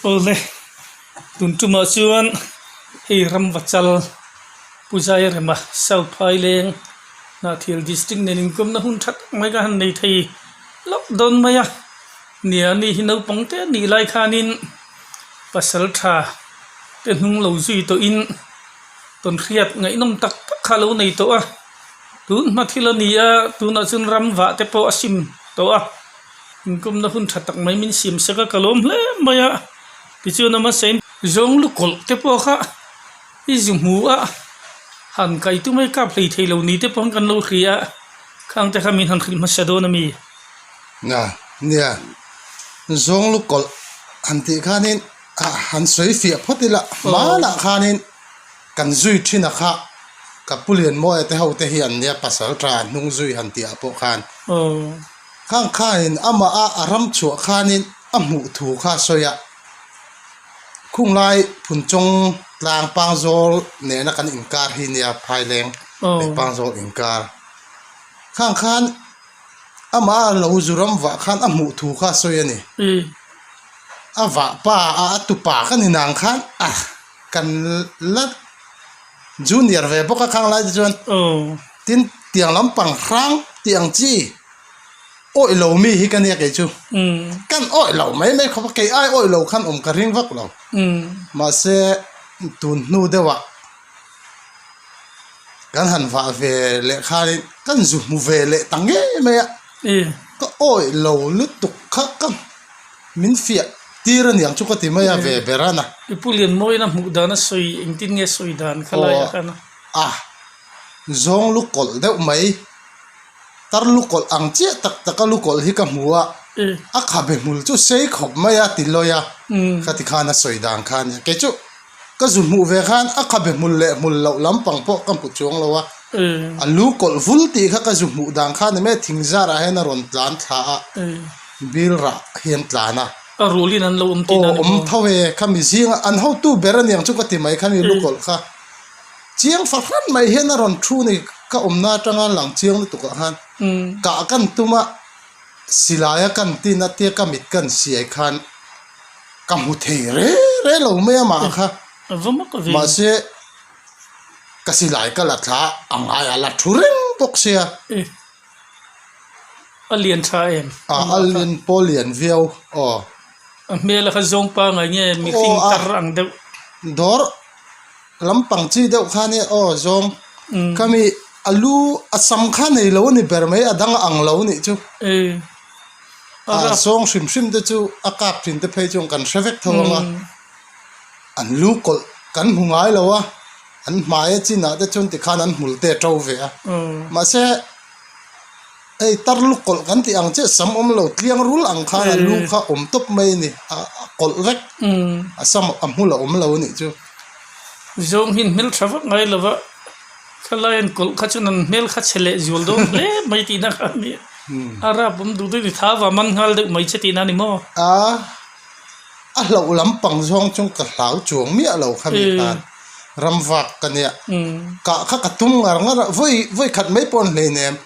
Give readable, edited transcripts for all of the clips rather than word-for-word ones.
Awle tun tumah chuan hei Ramvachal Pu Zairema South Phaileng Hnahthial District nen inkawmna hun tha tak mai ka han nei thei hlauh dawn mai a, nia ani hi naupang te a nih lai khanin pasal tha te hnung lo zui tawhin tawnhriat ngaihnawm tak tak kha a lo nei tawh a, tun hma thil a ni a tunah chuan ramvah te pawh a sim tawh a. Inkawmna hun tha tak mai min siam sak a ka lawm hle mai a tichuan a hmasa in zawng lu kawlh te pawh kha i zu hmu a han kai tum a i kap hlei thei lo ni te pawh kan lo hria a khang te kha min han hrilh hmasa dawn a mi. Nia nia zawng lu kawlh han tih khanin ah han sawi fiah phawt ila hmanah khanin kan zui thin a kha ka pu Lianmawia te ho te hi an nia pasal tha hnung zui han tih ah pawh khan. Khang khain amah a a ram chhuah khanin a hmuh thu kha a sawi a, khunglai Phunchawng tlang Pangzawl nena kan inkar hi nia Phaileng leh Pangzawl inkar. Khang khan amah a lo zu ram vah khan a hmuh thu kha a sawi a ni. A vah pa a a tupa ka ni nang khan a kan la junior ve bawk a khang lai te chuan tin tiang lampang hrang tih ang chi awih lo mi hi ka nia kei chu kan awih lo mai mai khawp a kei ai awih lo khan awm ka ring vak lo mahse tun hnu deuh ah kan han vah ve leh khanin kan zu hmu ve leh ta ngei mai a ka awih lo lutuk kha ka min fiah tir a niang chu ka ti mai a ve ber a na. I pu Lianmawina hmuh dan a sawi engtin nge sawi dan kha lai ah khan a. A zawng lu kawlh deuh mai tar lu kawlh ang chiah tak tak a lu kawlh hi ka hmu a a khabe hmul chu sei khawp mai a ti lawi a khati khan a sawi dan kha a nia kei chu ka zu hmuh ve khan a khabe hmul leh hmul loh lampang pawh ka hmu chuang lo a a lu kawlh vul tih kha ka zu hmuh dan kha a ni mai a thing zarah hian a rawn tlan thla a bil rah hian tlan a. A rulin an lo awm tih a ni maw? Aw awm tho e khami zinga an hotu ber a niang chu ka ti mai khami lu kawlh kha. Chiang fahran mai hian a rawn thu ni ka awmna atanga lang chiang lutuk ah khan kah kan tum a silai a kan tin a tia ka mit kan siai khan ka hmu thei re re lo mai a mah kha mahse ka silai ka la thla a ngai a la thu reng bawk sia. A lian tha em? A a lian pawh lian viau aw. A hmel a kha zawng pangai nge mihring tar ang deuh. Dawr Lampang chi deuh kha nia aw zawng khami a lu a sam kha nei lo a ni ber mai a dang a ang lo nih chu a zawng hrim hrim te chu a kap thin te phei chuan kan hre vek tho ang a an lu kawlh kan hmu ngai lo a an hmai a chinah te chuan tikhan an hmul te a to ve a mahse. Hei tar lu kawlh kan tih ang chiah sam awm lo tliang rul ang khan a lu kha awm tawp mai a ni a kawlh vek a sam a hmul a awm lo a nih chu. Zawng hi an hmel tha vak ngai lo va thalai an kawlh kha chuan an hmel kha chhe leh zual dawn hle mai tihna kha a ni a rap awm duh deuh ni tha va man nghal deuh mai che tihna a ni maw? A a hlauh lampang zawng chu ka hlau chuang miah lo kha mi khan ram vak ka nia kah kha ka tum ngar ngar a vawi vawi khat mai pawh an hlei nem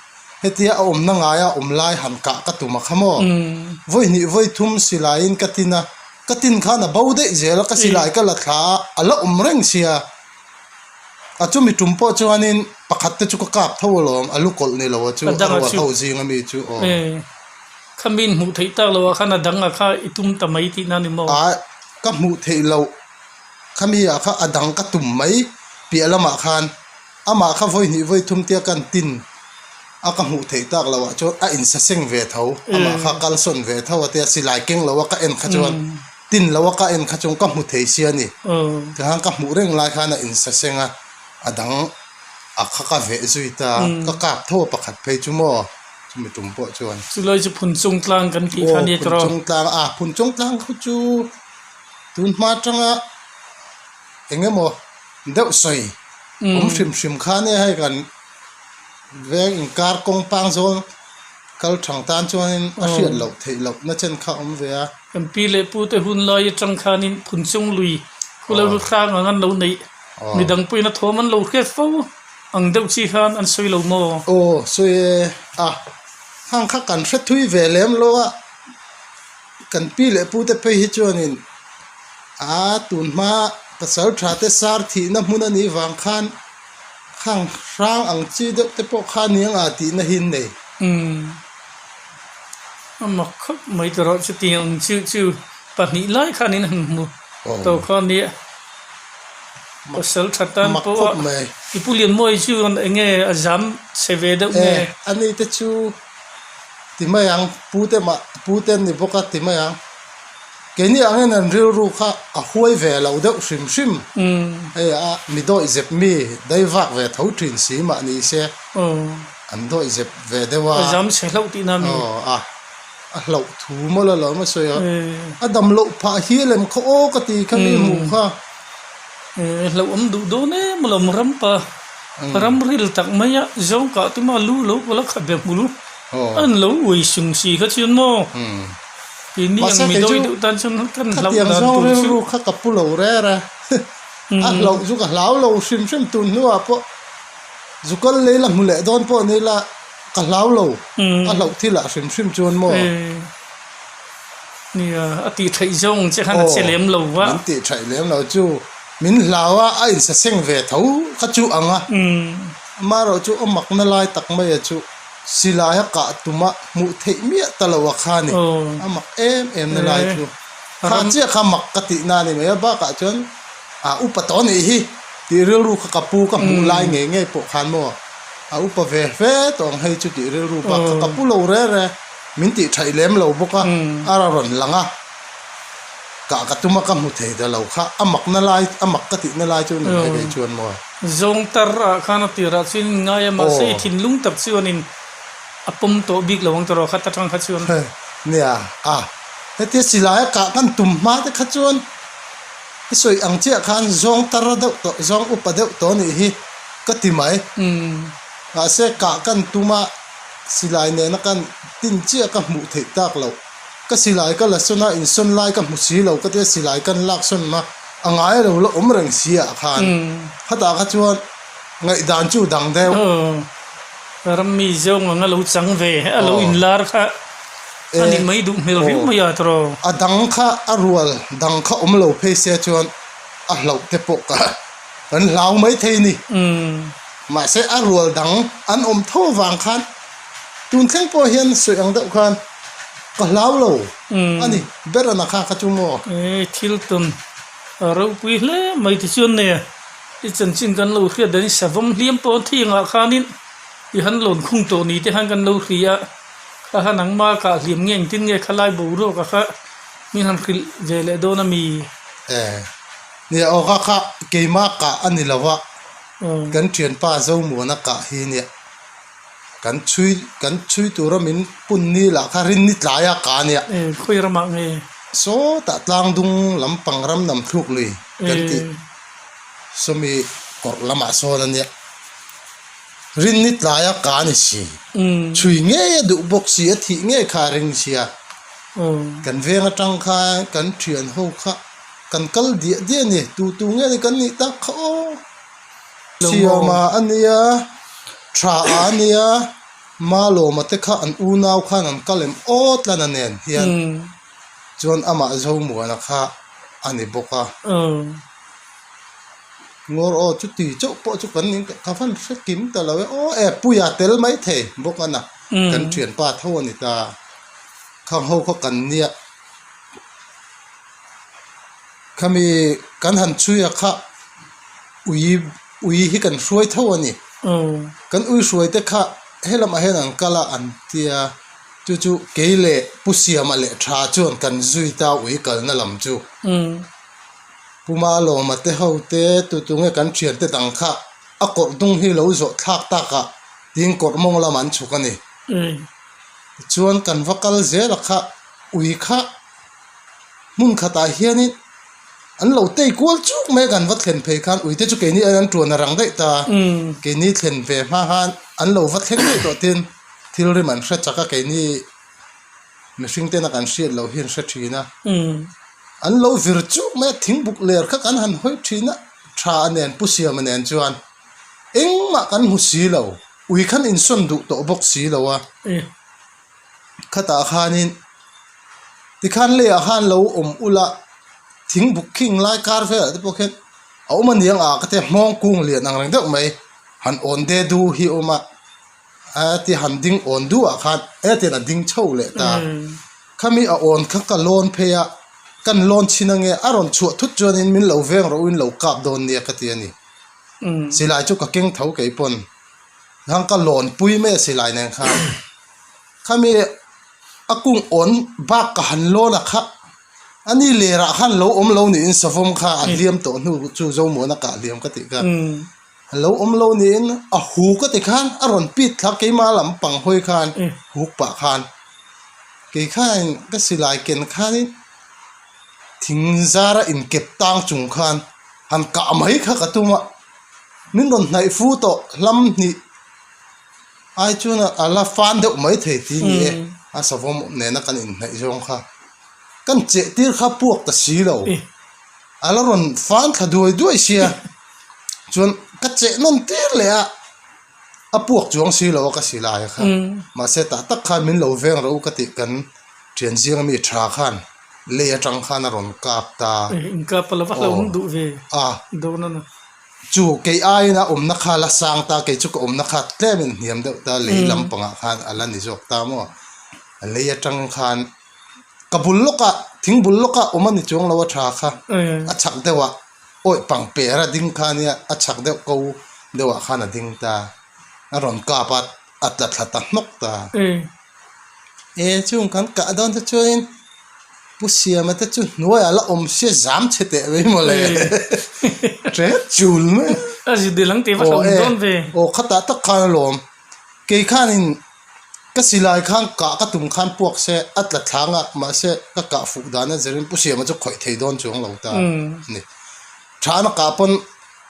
hetia a awmna ngaia awm lai han kah ka tum a kha maw vawi hnih vawi thum silaiin ka tin a ka tin khan a bo daih zel a ka silai ka la thla a a la awm reng sia a chumi tum pawh chuanin pakhat te chu ka kap tho alawm a lu kawlh ni lo a chu a rual ho zinga mi chu aw. Kha min hmuh theih tak loh ah khan a dang ah kha i tum ta mai tihna a ni maw? A, ka hmuh theih loh kha mi ah kha a dang ka tum mai piah lamah khan amah kha vawi hnih vawi thum tia kan tin a ka hmuh theih tak loh ah chuan a insaseng ve tho amah kha kalsawn ve tho a tia silai keng lo a ka en kha chuan tin lo a ka en kha chuan ka hmu thei sia ni tikhan ka hmuh reng lai khan a insaseng a a dang a kha ka veh zui ta ka kap tho a pakhat phei chu maw. Chumi tum pawh chuan. Chulai chu Phunchung tlang kan tih kha nia tawrh. Aw Phunchung tlang a, Phunchung tlang khu chu tun hma atanga eng emaw deuh sawi awm hrim hrim kha nia hei kan veng inkar kawng pang zawl kal thang tan chuanin a hriat loh theih loh na chen kha awm ve a. Kan pi leh pu te hun lai atang khanin Phunchung lui khu lo hrang ang an lo neih midang pawhin a thawm an lo hriat fo. Ang deuh chi khan an sawi lo maw? Aw, sawi e. A, hang kha kan hre thui ve lem lo a, kan pi leh pu te phei hi chuanin A tun hma pasal tha te sar thihna hmun a nih vang khan khang hrang ang chi deuh te pawh kha nia nga tihna hi an nei. Umm a mak khawp mai ta rawh chutiang ang chu chu pahnih lai khan in han hmu tawh kha nia pasal tha tan pawh a i pu Lianmawii chu eng nge a zam chhe ve deuh nge. E ani te chu ti mai ang pu te mah pu te an ni bawk a ti mai ang. Keini angin an rilru kha a huai ve lo deuh hrim hrim. Hei a mi dawihzep mi dai vak ve tho thin si mah ni se an dawihzep ve deuh a. A zam chhe hlauh tihna mi? Aw a a hlauh thu mawlh alawm a sawi a. A dam loh phah hi lem khaw aw ka ti kha mi hmuh kha. Hlauh awm duh dawn em alawm rampa ram ril tak mai a zawng kah tuma lu lo kawlh a khat ve hmul an lo uai sung si kha chuan maw. Mahse kei chu khatiang zawng rilru kha ka pu lo rêr a, a hlauh chu ka hlau lo hrim hrim tun hnuah pawh zu kal lei la hmu leh dawn pawh ni ila ka hlau lo, a hlauh thil ah hrim hrim chuan maw. Nia, a tih theih zawng che khan a che lem lo va. Min tih theih lem lo chu min hlau a, a insaseng ve tho kha chu ang a, amaherawhchu a makna lai tak maia chu. Silai a kah tuma hmuh theih miah ta lo a kha ni. A mak em em na lai chu. Kha chiah kha mak ka tih na a ni mai a, bakah chuan a upa tawh a nih hi tih rilru kha ka pu ka hmuh lai ngei ngei pawh khan maw a upa ve hle tawh ang hei chu tih rilru bak kha ka pu lo re re min tih thaih lem lo bawk a, a rawn lang a, kah ka tuma ka hmu thei ta lo kha a mak na lai a mak ka tih na lai chu ni mai kei chuan maw. Zawng tar ah khan a tirah chuan in ngai a mahse i thinlung tak chuanin a pawm tawh bik lo ang tawrh khat atang kha chuan. Nia a, hetia silai a kah kan tum hma te kha chuan i sawi ang chiah khan zawng tar deuh tawh zawng upa deuh tawh anih hi ka ti mai. Mahse kah kan tum a silai nena kan tin chiah ka hmuh theih tak loh. Ka silai ka la sawn a insawn lai ka hmu si lo ka tia silai kan lak sawn a. A ngai lo la awm reng si ah khan khatah kha chuan ngaihdan chu dang deuh. Aw ram mi zawng ang a lo chang ve a lo inlar kha a ni mai duh hmel riau mai a tawrh. A dang kha a rual dang kha awm lo phei se chuan a hlauh te pawh ka kan hlau mai thei ni. Mahse a rual dang an awm tho vang khan tun thleng pawh hian sawi ang deuh khan ka hlau lo. A ni, ber a na kha kha chu maw? E, thil tawn a ropui hle mai tichuan nei a, i chanchin kan lo hriat danin savawm hliam pawh thingah khanin i han lawn khung tawh ni te khan kan lo hria a, kha kha nangma kah hliam nge engtin nge khalai boruak a kha min han hrilh ve leh dawn a mi? E, nia aw kha kha keima kah a ni lo a, kan thianpa Zomuana kah hi nia. Kan chhui kan chhui tura min pun ni lah kha rin ni tlai a ka nia. E khawi ramah nge? Sawtah tlangdung lampang ram nam thluk lui kan tih sawmi kawrh lamah sawn a nia. Rin ni tlai a ka ni si. Chhui ngei a duh bawk si a thih ngei kha a ring sia. Kan veng atang khan kan thian ho kha kan kal diah diah a ni. Tu tu nge ni kan nih tak kha aw. Siama a nia, Tha a nia, Malawma te kha an unau khan an kal em aw tlan a nen hian chuan amah Zomuana kha a ni bawk a. Ngawr aw chuti chauh pawh chu kan ning ka van hre kim ta lo e aw e Puia tel mai thei bawk a na kan thianpa tho a ni ta khang ho kha kan nia. Khami kan han chhui a kha ui ui hi kan hruai tho a ni. Kan ui hruai te kha helamah hian an kal a an tia chu chu kei leh Pu Siama leh Tha chuan kan zui ta ui kalna lam chu. Pu Malawma te ho te tu tu nge kan thian te dang kha a kawrh dung hi lo zawh thlak tak ah tiin kawrh mawng lam an chhuk a ni. Tichuan kan va kal zel a kha ui kha. Hmun khatah hianin an lo tei kual chuk mai a kan va thlen phei khan uite chu keini an tuan a rang daih ta keini thlen ve hma khan an lo va thleng daih tawh tin thil rim an hre chak a keini mihring tena kan hriat loh hi an hre thin a an lo vir chuk mai a thingbuk ler kha kan han hawi thin a tha a nen pu siama nen chuan engmah kan hmu si lo ui khan insawn duh tawh bawk si lo a. Khatah khanin tikhan leiah khan lo awm ula. Thing buk khing lai kar velah te pawh khian a awm a niang a ka tia hmawng kung lian ang reng deuh mai han awn de du hi a awm a a tia han ding awn du ah khan hetiang a ding chho leh ta khami a awn kha ka lawn phei a kan lawn chhin ange a rawn chhuah thut chuanin min lo veng rawh u in lo kap dawn nia ka ti a ni silai chu ka keng tho kei pawn hang ka lawn pui mai a silai nen khan khami a kung awn bak ka han lawn a kha. A ni lerah khan lo awm lo niin savawm kha a hliam tawh hnu chu Zomuana kah hliam ka tih kha. Lo awm lo niin a hu ka ti khan a rawn pit thla keimah lam pang hawi khan huk pah khan kei khan ka silai ken khanin thing zara inkep tang chung khan han kah mai kha ka tum a, min rawn hnaih fu tawh hlam hnih. Ai chuan a la fan deuh mai thei ti ni e, a savawm nena kan inhnaih zawng kha kan cheh tir kha puak ta si lo, a la rawn fan thla duai duai sia, chuan ka cheh nawn tir leh a, a puak chuang si lo a ka silai kha, mahse tah tak khan min lo veng rawh u ka tih kan thian zing ami tha khan lei atang khan a rawn kap ta. Aw a. Chu kei aiin a awmna kha la sang ta, kei chu ka awmna kha tlemin hniam deuh ta, lei lampangah khan a la ni zawk ta maw? Lei atang khan ka bul lawkah, thing bul lawkah awm a ni chuang lo a tha kha, a chhak deuhah awih pang per a ding kha nia, a chhak deuh ko deuhah khan a ding ta, a rawn kap a, a tla thla ta hnawk ta. E chung kan kah dawn te chuanin Pu Siama te chu hnuaiah la awm sia zam chhe teh mai maw le ṭet chul mai a zi dil ang tih va hlauh dawn ve. Aw khatah tak khan a lawm kei khanin ka silai khan kah ka tum khan puak se a tla thlang a mahse ka kah fuh dan a zirin Pu Siama chu khawih thei dawn chuang lo ta a ni. Thana kah pawn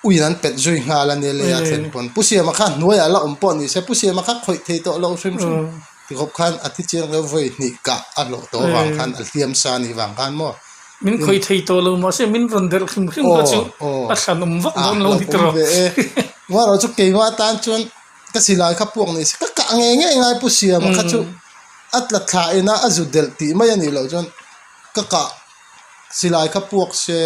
uiin an pet zui nghal a nia lei a thlen pawn Pu Siama kha hnuaiah la awm pawh ni se Pu Siama kha khawih thei tawh loh hrim hrim ti khawp khan a thi chiang lo vawi hnih kah a hlawh tawh avang khan a hliam sa nih vang khan maw Min khawih thei tawh lo mahse min rawn delh hrim hrim kha chu a thlan awm vak dawn lo ni tawh. Amaherawhchu chu keimah atan chuan ka silai kha puak ni se ka kah ngei ngei ngai Pu Siama kha chu a tla thla ina a zu delh tih mai a nih loh chuan ka kah silai kha puak se.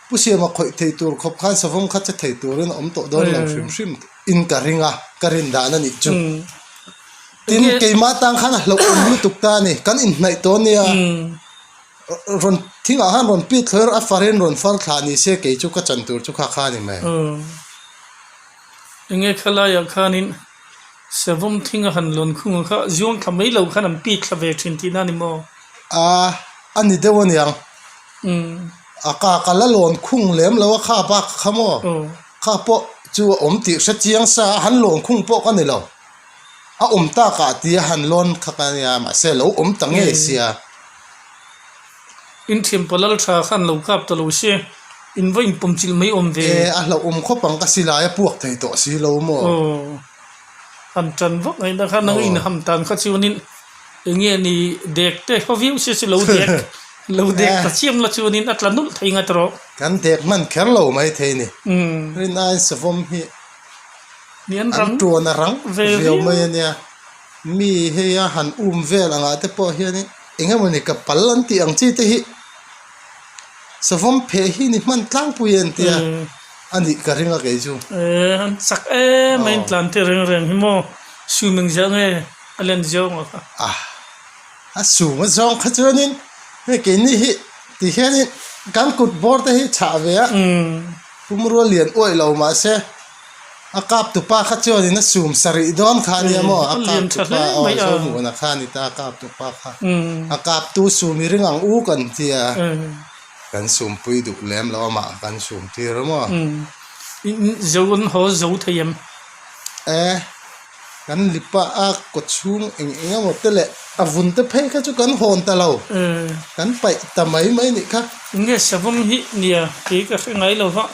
Pu Siama khawih thei tur khawp khan savawm kha che thei turin a awm tawh dawn lo hrim hrim in ka ring a, ka rin dan a nih chu. Tin, keimah tang khan a hlauhawm lutuk ta a ni, kan inhnaih tawh a nia, rawn thingah khan rawn pit thlawih a, a farin rawn far thla ni se kei chu ka chan tur chu kha kha a ni mai. Enge khalaiah khanin savawm thinga han lawn khung kha zuang thla mai lo khan an pit thla ve thin tihna a ni maw? A, a ni deuh a niang. A ka ka la lawn khung lem lo a kha bak kha maw? Kha pawh chu a awm tih hre chiang sa a, han lawn khung pawh ka ni lo. A awm tak ah tia han lawn kha ka nia mahse lo awm ta ngei sia. In thianpa lal tha khan lo kap ta lo se, in va inpawm chilh mai awm ve. E, a hlauhawm khawp ang ka silai a puak thei tawh si lo maw? Aw, han tan vak ngaihna khan nang inham tan kha chuanin Enge ni dek te khaw viau sia chu lo dek lo dek ta chiam la chuanin a tla nulh thei ngat rawh. Kan dek hman kher lo mai thei ni. Rin aiin savawm hi an tuan a rang viau mai a nia. Mi hei a han um vel angah te pawh hianin eng emawni ka pal an tih ang chi te hi savawm pheh hi ni hman tlangpui an tia a nih ka ring a kei chu. An chak em mai an tlan te reng reng hi maw swimming ziah nge. A len zawng a kha. A, a sum a zawng kha chuanin hei keini hi ti hianin kan kut bawr te hi chhah ve a, pumrua lian uaih lo mahse a kap tupa kha chuanin a sum sarih dawn kha ania maw a kap tupa aw Zomuana kha a ni ta a kap tupa kha a kap tu sum i ring ang u kan tia kan sumpui duh lem lo amah kan sum tir a maw. Zo an haw zo thei em? E. Kan lipa a kaw chhung eng eng emaw te leh a vun te phei kha chu kan hawn ta lo, kan paih ta mai mai nih kha. Enge savawm hi nia kei ka hre ngai lo va,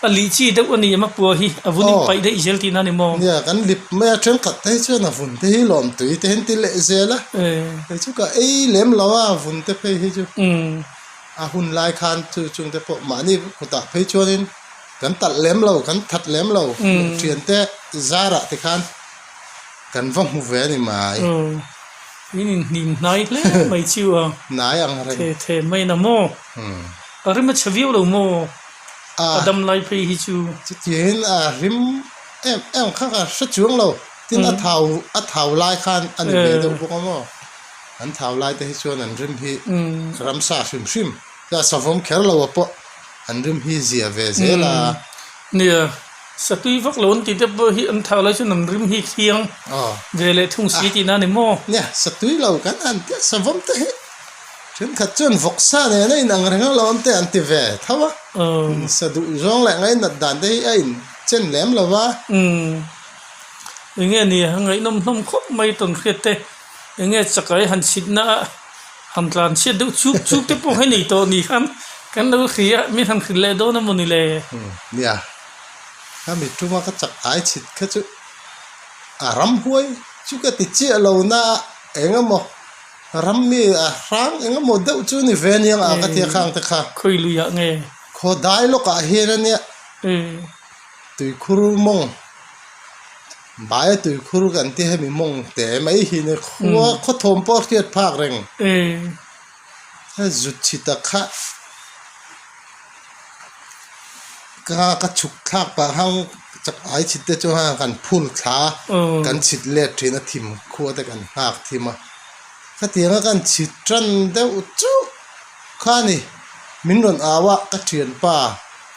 a lih chi deuh a ni em a pua hi a vun in paih daih zel tihna a ni maw? Nia kan lip mai a thenkhat te hi chuan a vun te hi lawm tui te hian ti leh zel a, kei chu ka ei lem lo a a vun te phei hi chu a hun lai khan chu chung te pawh mahni kutah phei chuanin. Kan talh lem lo, kan that lem lo, thiante zarah te khan kan va hmu ve a ni mai. In inhnim hnai hle mai chu a. Hnai ang reng. The the mai na maw? A rim a chhe viau lo maw? A dam lai phei hi chu. Chutiangin a rim em em kha ka hre chuang lo. Tin a thau a thau lai khan a ni ve deuh bawk a maw? An thau lai te hi chuan an rim hi ramsa hrim hrim. Chuan savawm kher lo ah pawh an rim hi zia ve zel a. Nia. Satui vak lo an ti te pawh hi an thau lai chuan an rim hi thiang ve leh thung si tihna a ni maw? Nia, satui lo kan han tia savawm te hi thenkhat chuan vawksa nen a inang reng a lo awm te an ti ve tho a, sa duh zawng leh ngainat dan te hi a inchen lem lo va. Umm, enge ni a ngaihnawm hlawm khawp mai tawn hriat te, enge chakai han chhitna a han tlan chhiat deuh chuk chuk te pawh hi nei tawh ni khan kan lo hria a, min han hrilh leh dawn a maw ni le? Nia, ka mi tuma ka chak ai chhit kha chu a ramhuai chu ka ti chiah lo na a eng emaw ram mi a hrang eng emaw deuh chu ni ve aniang a ka tia khang te kha. Khawi luiah nge? Khaw dai lawkah hian ania tuikhur mawng Baia tuikhur kan ti hemi mawng te mai hi nia khua khawthawm pawh a hriat phak reng. Zut chhita kha. Ka ka chhuk thlak pah hang chak ai chhit te chu hang kan phul thla kan chhit let thin a thim khua te kan nghak thim a khatiang a kan chhit tan deuh chauh kha a ni min rawn au a ka thianpa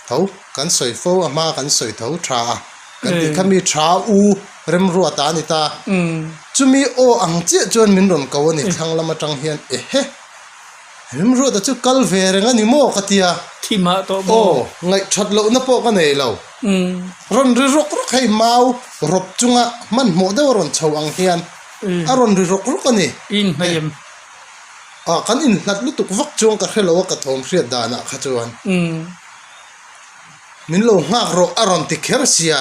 tho kan sawi fo a hma kan sawi tho tha a kan tih kha mi tha u remruata a ni ta chumi aw ang chiah chuan min rawn ko a ni thlang lam atang hian ehe. Rimruata chu kal ve reng a ni maw ka tia. Thi mah tawh maw? Aw, ngaihthat lohna pawh ka nei lo. Rawn ri rawk rawk hei mau rawp chunga hmanhmawh deuh a rawn chho ang hian a rawn ri rawk rawk a ni. I inhnaih em? Aw, kan inhlat lutuk vak chuang ka hre lo a ka thawm hriat danah kha chuan. Min lo nghak rawh a rawn ti kher sia.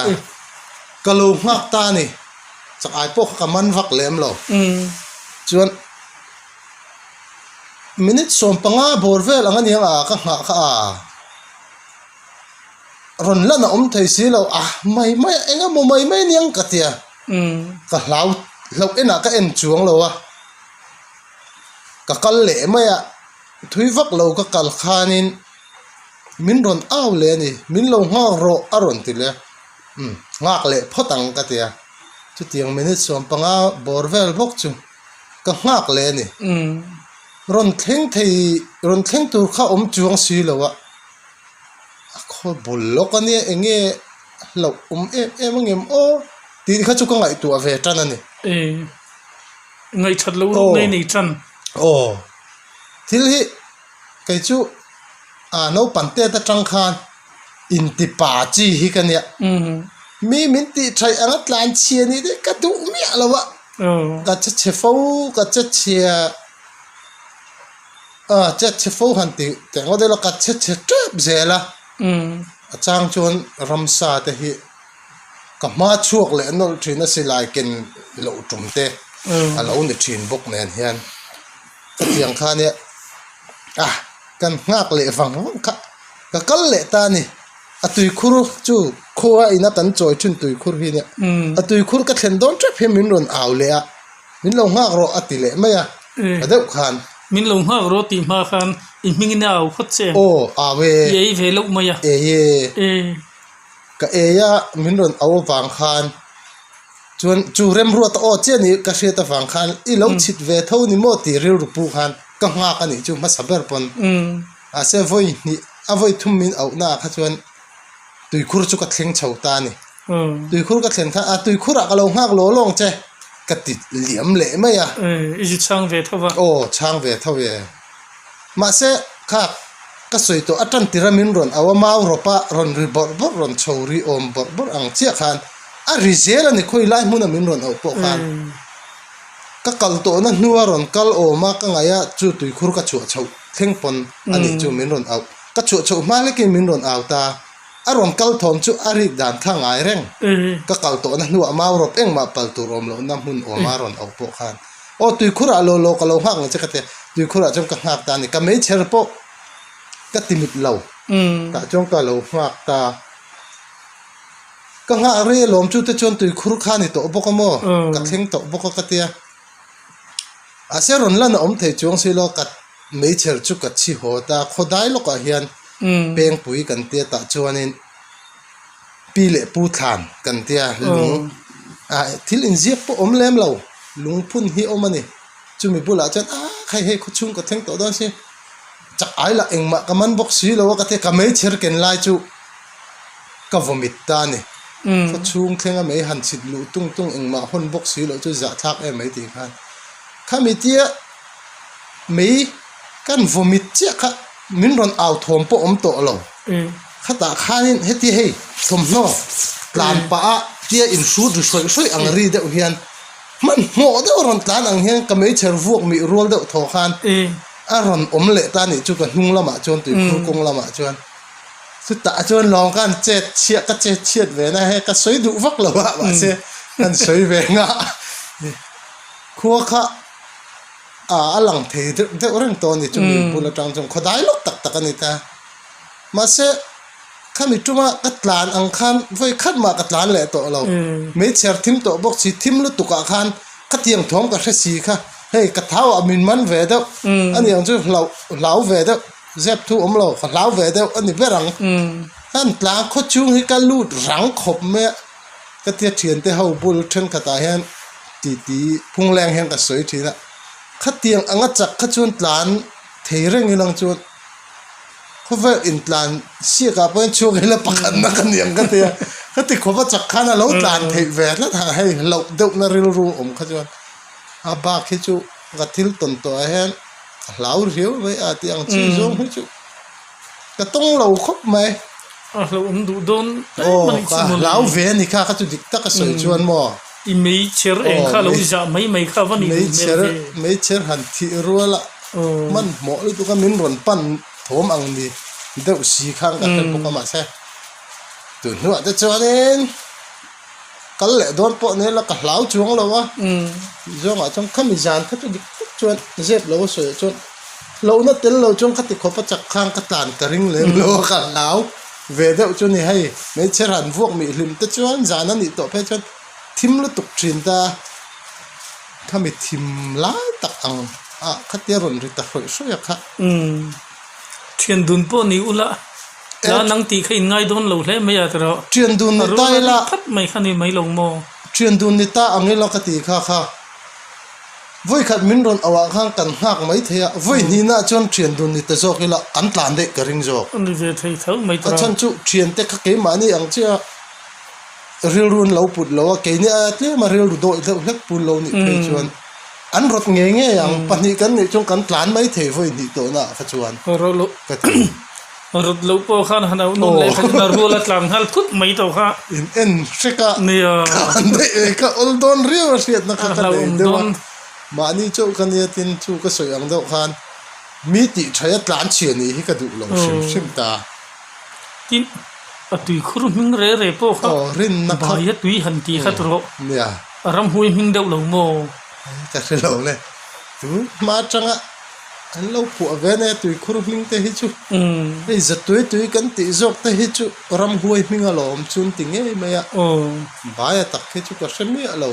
Ka lo nghak ta a ni. Chak ai pawh kha ka man vak lem lo. Chuan. Minute 15 bawr vel ang aniang a ka nghah kha a rawn lan a awm thei si lo a mai mai a eng emaw mai mai aniang ka tia ka hlau hlauh enah ka en chuang lo a ka kal leh mai a thui vak lo ka kal khanin min rawn au leh a ni min lo nghak rawh a rawn ti leh a umm nghak leh phawt ang ka tia chutiang minute 15 bawr vel bawk chu. Ka nghak leh a ni. Rawn thleng thei, rawn thleng tur kha awm chuang si lo a, a khaw bul lawk a nia eng nge hlauh awm em em ang em aw tih kha chu ka ngaihtuah ve tan a ni. Ngaihthat loh ruk nei nei tan. Aw, thil hi kei chu ah naupang tet atang khan inti pa chi hi ka nia. Mi min tih thaih anga tlan chhia nih te ka duh miah lo a. Ka che chhe fo ka che chhia ah che chhe fo han tih teh ngawt ila ka che chhe tep zel a a chang chuan ramsa te hi ka hma chhuak leh nawlh thin a silai ken loh tum te a lo ni thin bawk nen hian khatiang kha nia ah kan nghak leh vang vang kha ka kal leh ta a ni. A tuikhur chu khua ina kan chawi thin tuikhur hi nia. A tuikhur ka thlen dawn tep hi min rawn au leh a, min lo nghak rawh a ti leh mai a, a deuh khan. Min lo nghak rawh tih hma khan i hmingin a au phawt che. Aw, au e. I ei ve loh mai a. Ei e. Ka ei a, min rawn au avang khan chuan chu remruata aw chiah ni ka hriat avang khan i lo chhit ve tho ni maw tih rilru pu khan ka nghak a nih chu hmasa ber pawn. Mahse vawi hnih a vawi thum min auhna ah kha chuan tuikhur chu ka thleng chho ta a ni. Tuikhur ka thlen khan a tuikhur ah ka lo nghak law lawng che ka ti liam leh mai a. I zu chhang ve tho va. Aw chhang ve tho e. Mahse kha ka sawi tawh a tan tira min rawn auh a mau rawp a rawn ri bawrh bawrh rawn chho ri awm bawrh bawrh ang chiah khan a ri zel a ni khawi lai hmuna min rawn auh pawh khan ka kal tawhna hnua rawn kal awm a ka ngaih a chu tuikhur ka chhuah chhoh. Thleng pawn a nih chu min rawn auh. Ka chhuah chhoh hma hlekin min rawn au ta. A rawn kal thawm chu a rik dan kha ngai reng. Ka kal tawhna hnuah mau rawp engmah pal tur awm lohna hmun awma rawn auh pawh khan aw tuikhurah law law ka lo nghak ang che ka ti a. Tuikhurah chuan ka nghak ta a ni. Ka meichher pawh ka ti mit lo. Tah chuan ka lo nghak ta. Ka nghak rei alawm chu te chuan tuikhur kha a ni tawh bawk a maw? Ka thleng tawh bawk a ka ti a. Mahse rawn lan a awm thei chuang si lo, ka meichher chu ka chhi haw ta, khawdai lawkah hian pengpui kan tia tah chuanin pi leh pu thlan kan tia lung ah thil inziak pawh awm lem lo, lungphun hi awm a ni. Chumi bulah chuan ah hei hei khawchhung ka thleng tawh dawn si, chak ai lah engmah ka man bawk si lo a ka ti a, ka meichher ken lai chu ka vawmit ta a ni. Khawchhung thlenga mei han chhit luh tung tung engmah hawn bawk si loh chu zahthlak em mai tih khan khami tia mei kan vawmit chiah kha min rawn au thawm pawh awm tawh lo. Khatah khanin heti hei thawmhnaw tlan pah a tia inhrut ri hrawih hrawih ang ri deuh hian Hmanhmawh deuh a rawn tlan ang hian ka meichher vuak mih rual deuh thaw khan a rawn awm leh ta nih chu ka hnung lamah chuan tuikhur kawng lamah chuan chutah chuan lawng khan chet chhiah ka chet chhiat ve na he ka sawi duh vak lo a mahse kan sawi ve nga khua kha a lang thei deuh deuh reng tawh a ni chumi bul atang chuan khawdai lawk tak tak a ni ta mahse. Khami tuma ka tlan ang khan vawi khat mah ka tlan leh tawh lo. Meichher thim tawh bawk si, thim lutuk ah khan ka tiang thawm ka hre si kha, hei ka thau ah min man ve deuh a ni ang chu hlau hlau ve deuh, zep thu awm lo, ka hlau ve deuh a ni ber ang. Khan tlang khaw chhung hi ka lut rang khawp mai a, ka tia thiante ho bul thenkhat ah hian titi phungleng hian ka sawi thin a, khatiang anga chak kha chuan tlan thei reng ilang chuan. Khawvel intlan siakah pawhin chhuak ila pakhatna ka ni ang ka ti a, ka ti khawp a chak khan a lo tlan theih ve tlat ang hei hlauh deuhna rilru awm kha chuan a bak hi chu ka thil tawn tawh ah hian a hlau riau mai a tih ang chi zawng hi chu ka tawng lo khawp mai. A hlauhawm duh dawn em a nih chu mawle. Aw ka hlau ve a ni kha, kha chu dik taka sawi chuan maw. I meichher eng kha lo i zah mai mai kha va nih duh hmel ve. Meichher han thih rual a. Hmanhmawh lutuk a min rawn pan thawm ang ni deuh si khan ka hre bawk a mahse tun hnuah te chuanin kal leh dawn pawh ni ila ka hlau chuang lo a tih zawngah chuan khami zan kha chu dik tak chuan zep lo a sawi ah chuan hlauhna tel lo chuan khati khawp a chak khan ka tlan ka ring lem lo a ka hlau ve deuh chu ni hei hmeichhe ran vuak mih hlim te chuan zan a nih tawh phei chuan thim lutuk thin ta. Khami thim lai tak ang a khatia rawn ri ta hrawih hrawih a kha. Umm. Thian dun pawh ni ula, tla nang tih kha in ngai dawn lo hle mai a tiraw. Thian dun ni ta ila. A rual a ri phat mai kha ni mai lo maw. Thian dun ni ta ang ila ka ti kha kha. Vawi khat min rawn auh ah khan kan nghak mai thei a, vawi hnihna ah chuan thian dun ni ta zawk ila kan tlan daih ka ring zawk. A ni ve thei tho mai tiraw. A chhan chu thian te kha keimahni ang chiah a. Rilru an lo put lo a, keini aia tlem a rilru dawih deuh hlek pul lo nih phei chuan an rawt ngei ngei ang. Pahnih kan nih chuan kan tlan mai thei vawi hnih tawhna ah kha chuan ka ti. Rawt loh pawh khan han auh nawn leh kha chuan a rual a tlan nghal thut mai tawh kha. In en hrek a, tlan daih ve kha awl dawn riau a hriatna kha ka nei deuh a. Mahni chauh ka nia tin chu ka sawi ang deuh khan mi tih thaih a tlan chhia nih hi ka duh lo hrim hrim ta. Tin. A tui khur hming re re pawh kha bai a tui han ti khat rawh. A ramhmui hming deuh lo maw? Ka hre lo le. Tu hma atanga an lo phuah ve ania tui khur hming te hi chu. Hei za tui tui kan tih zawk te hi chu ramhuai hming alawm chu an ti ngei mai a. Bai a tak hi chu ka hre miah lo.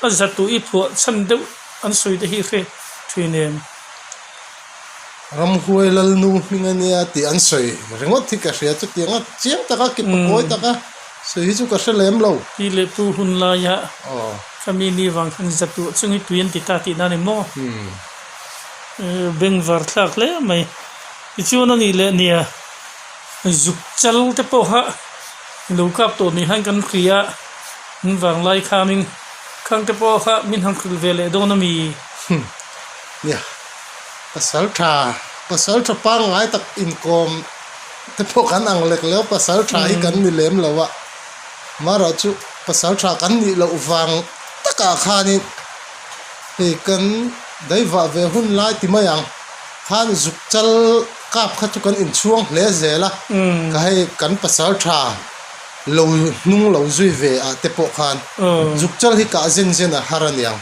A za tui phuah chhan deuh an sawi te hi hre thin em? Ramhuai Lalnu hming a nia tih an sawi ringawt hi ka hria chutiang a chiang taka ki pakawi taka sawi hi chu ka hre lem lo. Pi leh pu hun laia khami ni vang khan zatuah chung hi tui an ti ta tih na ni maw? Bengvar thlak hle mai. Tichuan a nih leh nia zuk chal te pawh kha lo kap tawh ni khan kan hria a, an vang lai khanin khang te pawh kha min han hrilh ve leh dawn a mi? Nia. Pasal tha, pasal tha pangngai tak inkawm te pawh kan ang lek leh a, pasal tha hi kan ni lem lo a, marawh chu pasal tha kan nih loh vang takah khanin hei kan daivah ve hun lai ti mai ang khan zuk chal kap kha chu kan inchhuang hle zel a, ka hei kan pasal tha lo hnung lo zui ve ah te pawh khan zuk chal hi kah zen zen a har aniang.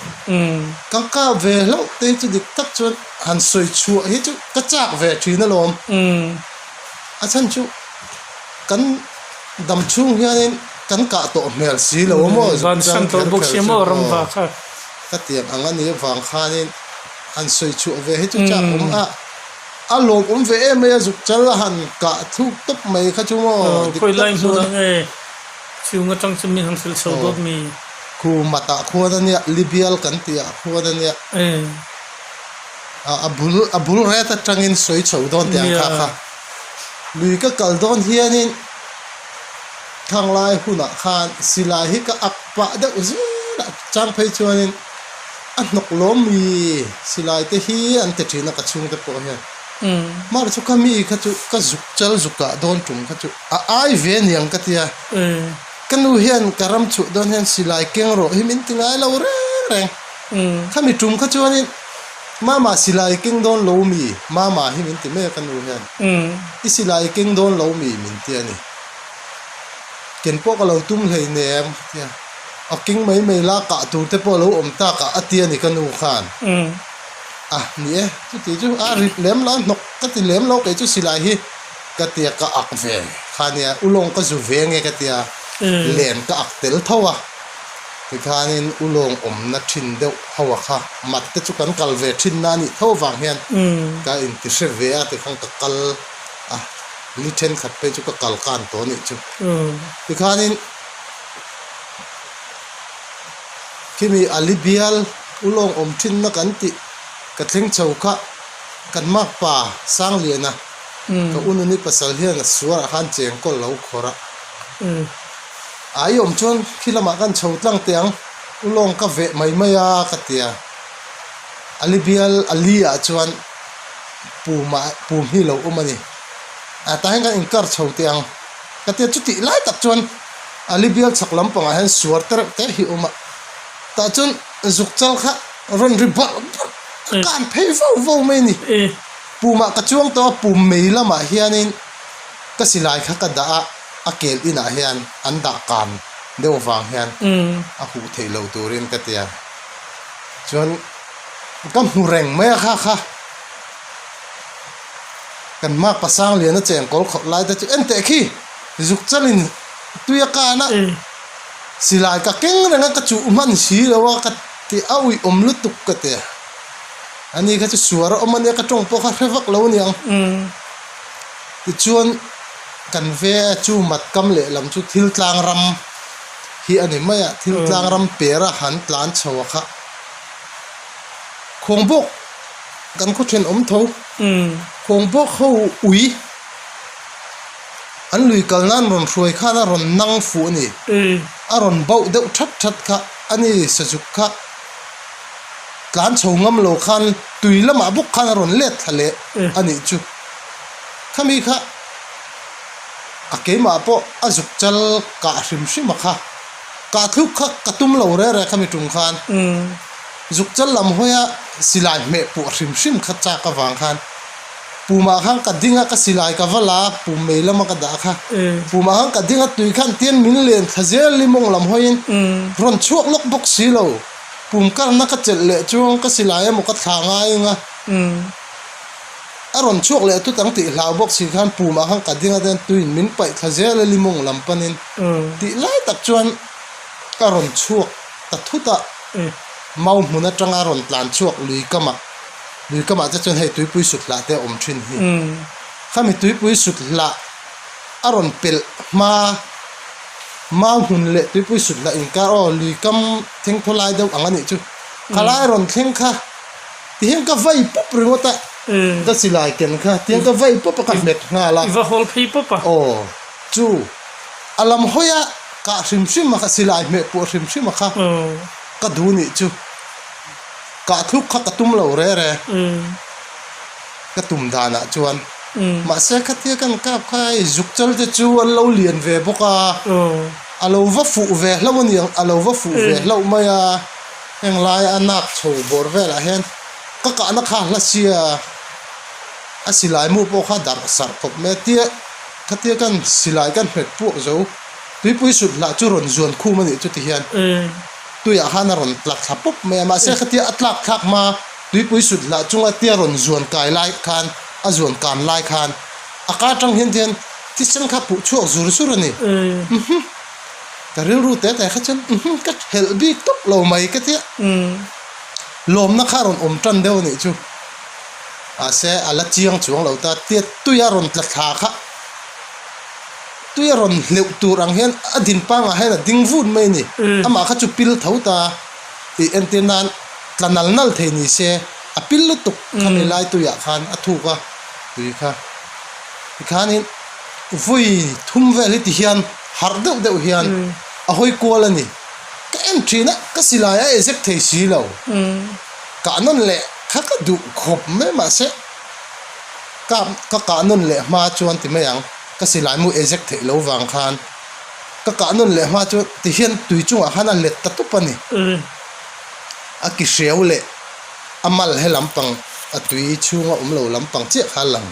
Ka kap ve hlauh te hi chu dik tak chuan han sawi chhuah hi chu ka chak ve thin alawm. A chhan chu kan dam chhung hianin kan kah tawh hmel si lo a maw zuk chal kher kher chu aw. Ka tiang ang a nih avang khanin. han sawi chhuah ve hi chu chak awm a, a lawmawm ve em mai a zuk chal a han kah thluk tawp mai kha chu maw dik Khawi tak lai chuan. hmunah nge chhung atang chu min han hrilh chho dawt mi? Khu matah khuan a nia, Libial kan tih ah khuan a nia. A bul a bul ret atangin sawi chho dawn teh ang kha kha. Lui ka kal dawn hianin thanglai hunah khan silai hi ka ak pah deuh zel a, chang phei chuanin a hnawk lawm mi silai te hi an ti thin a ka chhungte pawh hian. Mahse chu ka mi kha chu ka zuk chal zuk ah dawn tum kha chu a ai ve aniang ka tia. Ka nu hian ka ram chhuah dawn hian silai keng rawh hi min ti ngai lo reng reng. Khami tum kha chuanin Mama silai keng dawn lo mi? Mama hi min ti mai a ka nu hian. I silai keng dawn lo mi? min ti a ni. Ken pawh ka lo tum hlei nem ka ti a. A keng mai mai la kah tur te pawh a lo awm tak a a ti a ni ka nu khan. A ni e, chuti chu a rip lem lo a hnawk ka ti lem lo kei chu silai hi ka ti a ka ak ve kha nia ulawng ka zu ve nge ka ti a len ka ak tel tho a. Tikhanin ulawng awmna thin deuh ho a kha mat te chu kan kal ve thin na anih tho vang hian ka inti hre ve a tikhan ka kal a ni thenkhat phei chu ka kal kan tawh anih chu. Tikhanin khimi Ali bial ulawng awm thin na kan tih ka thleng chho kha kan makpa Sangliana ka ununi pasal hian a suarah khan chengkawl lo khawrh a. A i awm chuan khi lamah kan chho tlang teh ang, u lawng ka veh mai mai a ka ti a. Ali bial Ali ah chuan pum ah pum hi lo awm a ni. A tah hian kan inkar chho teh ang ka ti a, chutih lai tak chuan Ali bial chhak lampangah hian suar te reuh te hi a awm a, tah chuan zuk chal kha rawn ri barh barh a kan phei vau vau mai a ni. Pumah ka chuang tawh a, pum mei lamah hianin ka silai kha ka dah a. A kel inah hian an dah kan deuh vang hian a huh theih loh turin ka ti a, chuan ka hmu reng mai a kha kha kan hma pasang lian a cheng kawl khawrh lai te chu en teh khi zuk chalin tui a kan a silai ka keng reng a ka chuh hman si lo a ka ti a uih awm lutuk ka ti a, ani kha chu suar a awm a nia ka tawng pawh kha hre vak lo aniang tichuan. Kan ve a chu mat kam lehlam chu thil tlang ram hi a ni mai a, thil tlang ram per a han tlan chho a kha khuang bawk kan khaw thenawm tho khuang bawk ho ui an lui kal nan rawn hruai khan a rawn nang fuh a ni a rawn bauh deuh that that kha a ni sazuk kha tlan chho ngam lo khan tui lamah bawk khan a rawn let thla leh a nih chu. Khami kha a keimah pawh a zuk chal kah hrim hrim a kha, kah thluk kha ka tum lo reh reh khami tum khan zuk chal lam hawia silai hmeh puah hrim hrim kha chak avang khan pumah khan ka ding a ka silai ka va la a pum mei lama ka dah kha pumah khan ka ding a tui khan tian min len thla zel limawng lam hawiin rawn chhuak lawk bawk si lo pum karna ka chelh leh chuang ka silai emaw ka thla ngai ang a. A rawn chhuak leh tut ang tih hlau bawk si khan pumah khan ka ding a ten tuin min paih thla zel a limawng lam panin tih lai tak chuan a rawn chhuak ta thut a, mau hmun atanga a rawn tlan chhuak lui kamah, lui kamah te chuan hei tuipui sut hlah te a awm thin hi. Khami tuipui sut hlah a rawn pelh hma mau hmun leh tuipui sut hlah inkar aw lui kam thengthaw lai deuh ang a nih chu, khalai rawn thleng kha. Tihian ka vai pawp ringawt a, ka silai ken kha tihian ka vai pawp a ka hmet nghal a. I va hawl phei pawp a. Aw, chu a lam hawi a kah hrim hrim a kha silai hmeh puah hrim hrim a kha ka duh nih chu kah thluk kha ka tum lo re re ka tum danah chuan mahse khatia kan kap kha hei zuk chal te chu an lo lian ve bawk a, a lo va fuh ve hlauh a niang a lo va fuh ve hlauh mai a. Heng laia a nak chho bawr velah hian ka kahna kha hla sia a silai mu pawh kha darh sarh khawp mai a tia khatia kan silai kan hmet puak zo tuipui sut hlah chu rawn zuan khum a nih chu ti hian tuiah khan a rawn tla thla pawp mai a mahse khatia a tlak thlak hma tuipui sut hlah chunga tia rawn zuan kai lai khan a zuan kan lai khan a ka atang hian tihian thisen kha puh chhuak zur zur a ni. Ka rilru teh teh kha chuan umm ka helh bik tawp lo mai ka tia. Lawmna kha a rawn awm tan deuh a nih chu. Mahse a la chiang chuang lo ta, tia tui a rawn tla thla kha tui a rawn hleuh tur ang hian a din pangah hian a ding vut mai a ni. Amah kha chu pil tho ta tih entir nan tla nal nal thei ni se a pil lutuk khami lai tuiah khan a thuk a tui kha. Tikhanin vawi thum vel hi ti hian harh deuh deuh hian a hawi kual a ni. Ka en thin a, ka silai a ezek thei si lo. Kah nawn leh kha ka duh khawp mai mahse ka ka kah nawn leh hma chuan ti mai ang, ka silai mu ezek theih lo vang khan ka kah nawn leh hma chuan ti hian tui chungah khan a let ta tup a ni. A ki hreu leh a mal he lampang a tui chhunga awm lo lampang chiah kha a lang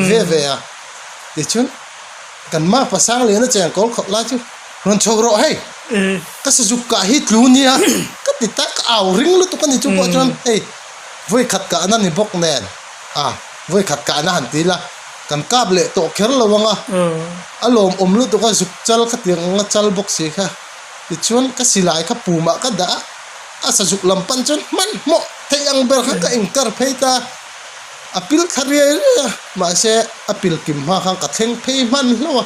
ve ve a, tichuan kan makpa Sangliana cheng kawl khawp lai chu Rawn chho rawh hei, ka sazuk kah hi tlu nia ka ti tak, ka au ring lutuk a ni chu pawh chuan hei vawi khat kahna ni bawk nen a vawi khat kahna han ti ila kan kap leh tawh kher lo ang a, a lawmawm lutuk a zuk chal kha tiang ang a chal bawk si kha tichuan ka silai kha pumah ka dah a, a sazuk lam pan chuan hmanhmawh theih ang ber kha ka inkar phei ta. A pil thla riai riai a, mahse a pil kim hma khan ka thleng phei hman hlauh a.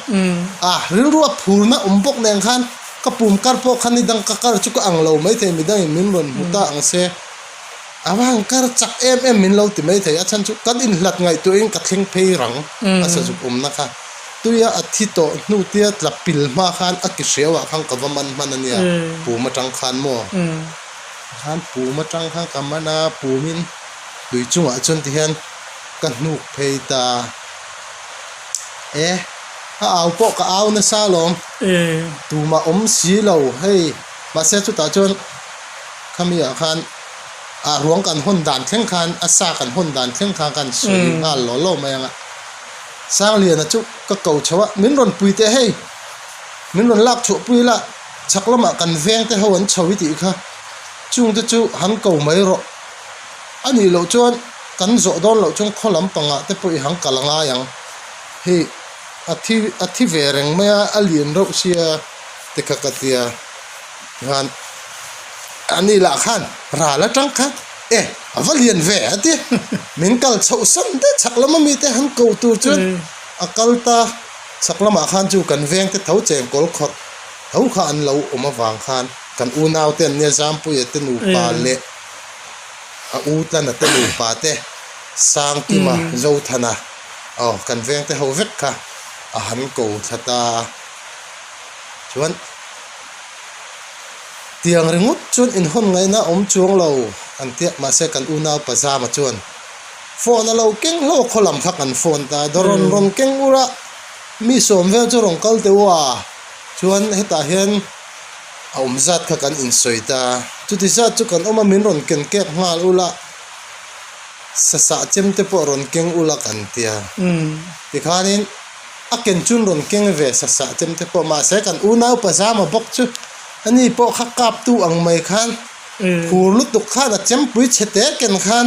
A rilru a phurna awm bawk nen khan ka pum kar pawh khan nidang ka kar chu ka ang lo maithei midangin min rawn hmu ta ang se. A va han kar chak em em min lo ti maithei a chhan chu kan inhlat ngaihtuahin ka thleng phei rang a sazuk awmna kha. Tuia a thi tawh hnu tia tla pil hma khan a ki hriauah khan ka va man hman a nia pum atang khan maw? Khan pum atang khan ka man a pumin. Tui chungah chuan ti hian ka hnuk phei ta e a au pawh ka au nasa alawm tumah awm si lo hei mahse chutah chuan khami ah khan ah ruang kan hawn dan thleng khan a sa kan hawn dan thleng khan kan sawi nghal law law mai ang a Sangliana chu ka ko chho a min rawn pui teh hei min rawn lak chhuah pui la chhak lamah kan veng te ho an chho i tih kha chungte chu han ko mai rawh. A nih loh chuan kan zawh dawn loh chuan khaw lampangah te pawh i han kal a ngai ang. Hei a thi a thi ve reng mai a, a lian reuh sia ti kha ka tia. Tikhan a ni lah khan ral atang khan e a va lian ve a ti. Min kal chhoh san te chhak lama mite han ko tur chuan a kal ta. Chhak lamah khan chu kan veng te tho cheng kawl khawrh tho kha an lo awm avang khan kan unau te an nia Zampuia te nupa leh a u Tlana te nupa te, Sangkima, Zothana, aw kan veng te ho vek kha a han ko thla ta. Chuan tiang ringawt chuan inhawn ngaihna a awm chuang lo an tia, mahse kan unau pa Zama chuan phone a lo keng hlauh a, khaw lam kha kan phone ta, dawrawn rawn keng ur a, mi sawm vel chu rawn kal teh u a, chuan hetah hian. A awm zat kha kan insawi ta. Chuti zat chu kan awm a, min rawn ken kek nghal ula, sasah chem te pawh rawn keng ula kan tia. Tikhanin a ken chun rawn keng ve sasah chem te pawh, mahse kan unau pazama bawk chu ani pawh kha kaptu ang mai khan phur lutuk khan a chempui chhe te ken khan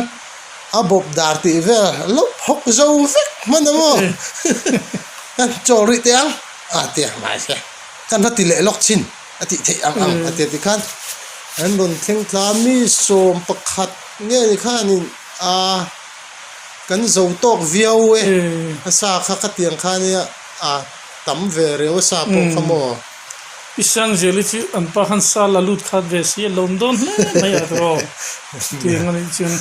a bawp dar tih vel a lo phawk zo vek hman a maw? Kan chawl rih teh ang a tia mahse. Kan hla ti leh lawk chin a tih theih ang ang a ti a tikhan an rawn thleng thla a mi 11 nge ni khanin a kan zo tawk viau e a sa kha khatiang kha nia a tam ve reu a sa pawh kha maw. I Sangzeli chu an pa khan sa la lut khat ve si a lawm dawn hle mai a tawh tiang a nih chuan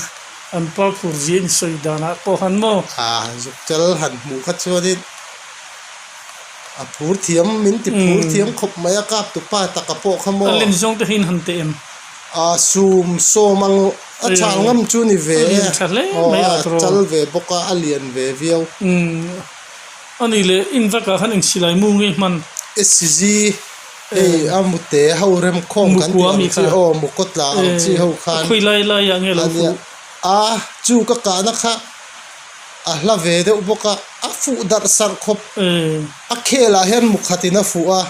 an pa phur zia insawi danah pawh han maw. A zukchal han hmuh kha chuanin. A phur thiam, min ti phur thiam khawp mai a, kap tu pa taka pawh kha maw. A len zawng te hian han teh em? A sum sawm ang a chhal ngam chu ni ve e. Aw a chal ve bawk a, a lian ve viau. A nih leh in vekah khan eng silai mu nge hman? SCG hei a mute ho rem khawm kan tih ang chi aw mukaw tla ang chi ho khan. Khawi lai lai ah nge lo fuh? A chu ka kahna kha. A hla ve deuh bawk a, a fuh darh sarh khawp. A khelah hian mu khatin a fuh a,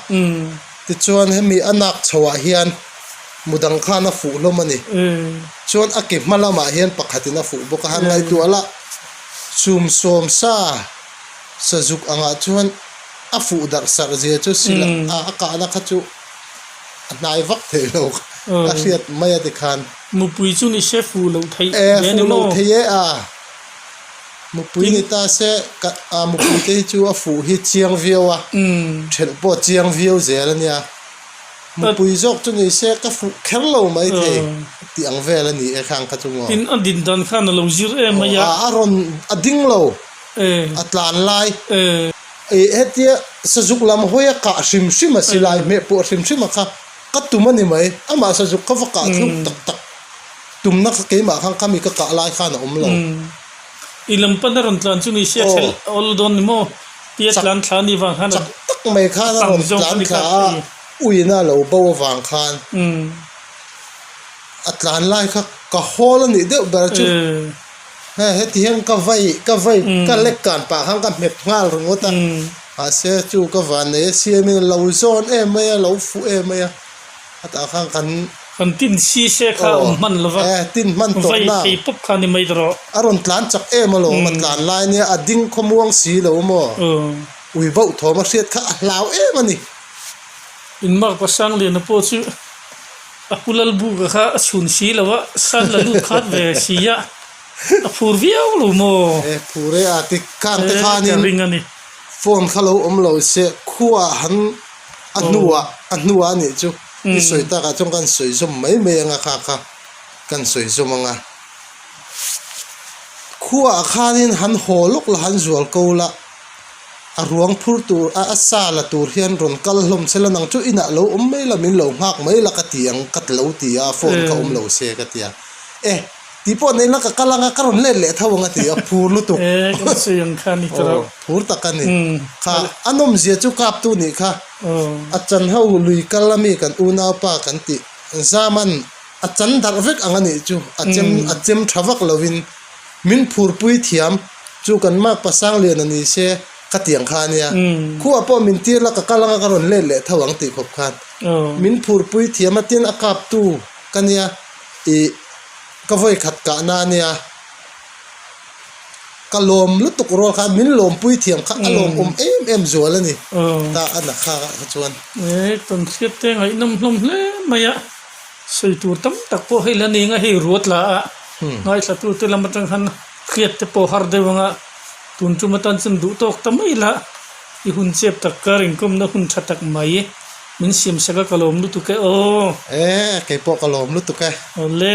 tichuan hemi a nak chhoah hian mu dang khan a fuh hlawm a ni. Chuan a ke hma lamah hian pakhatin a fuh bawk a, han ngaihtuah lah chum sawm sa sazuk angah chuan a fuh darh sarh zia chu sila a kahna kha chu a hnai vak thei lo. A hriat mai a tikhan. Mupui chu ni se fuh loh theih ve ni maw? Fuh loh theih e a. Mupui ni ta se ka a mupui te hi chu a fuh hi chiang viau a, thelh pawh chiang viau zel a nia. Mupui zawk chu ni se ka fuh kher lo mai thei tih ang vel a ni e khang kha chu maw. Tin a din dan khan a lo zir em mai a. A rawn a ding lo a tlan lai. Ih hetia sazuk lam hawi a kah hrim hrim a silai hmeh pawh hrim hrim a kha ka tum a ni mai. Amah sazuk kha va kah thluk tak tak. Tumna kha keimah khan khami ka kah lai khan a awm lo. I lam pan a rawn tlan chu ni se a thelh a awl dawn ni maw? Tia tlan thla ni vang khan a Chak tak mai khan a rawn tlan thla a, uina a lo bo avang khan a tlan lai kha ka hawl a nih deuh ber chu. He heti hian ka vai ka vai ka lek kan pah khan ka hmet nghal ringawt a, mahse chu ka van nei a siamin a lo zawn em mai a, lo fuh em mai a. A tah khan kan. Kan tin si se kha awm hman lo va. Eh tin hman tawh na. Vai thei pawp kha ni mai rawh. A rawn tlan chak em alawm a tlan lai nia a ding khawmuang si lo maw. Ui bauh thawm a hriat kha a hlau em a ni. In mark pasang liana pawh chu a pu lal buka kha a chhun si lo a, san la lut khat ve si a, a phur viau lo maw. Eh phur e a ti khang te khanin. Ka ring a ni. Phone kha lo awm lo se khuaah han. A hnuah a hnuah a nih chu i sawi takah chuan kan sawi zawm mai mai anga kha kha kan sawi zawm anga khuaah khanin han haw lawk la han zual ko la a ruang phur tur a a sa la tur hian rawn kal hlawm se la nang chu inah lo awm mai la min lo nghak mai la ka ti ang ka lo ti a phone kha awm lo se ka ti a e. Tih pawh nei la ka kal anga ka rawn let leh tho ang a ti a, phur lutuk. E kan sawi ang kha ni ta rauh. Phur tak a ni. Kha a nawmzia chu kaptu nih kha. A chan ho lui kal ami kan unaupa kan tih Zaman a chan darh vek ang a nih chu a chem a chem tha vak lovin min phurpui thiam chu kan makpa Sangliana ni se ka ti ang kha a nia. Khuaah pawh min tir la ka kal anga ka rawn let leh tho ang tih khawp khan min phurpui thiam a tin a kaptu ka nia. Ih, ka vawi khat kahna a nia, ka lawm lutuk rual kha min lawmpui thiam kha a lawmawm em em zual a ni ta a na kha ah kha chuan. E, kan hriat te ngaihnawm hlawm hle mai a, sawi tur tam tak pawh hei la ning a, hei ruat la a, ngaithla tu te lam atang khan hriat te pawh har deuh ang a, tun tum atan chuan duh tawk ta mai la, i hun chep tak kar inkawmna hun tha tak mai. Min siam sak a ka lawm lutuk e aw. E, kei pawh ka lawm lutuk e. Awle.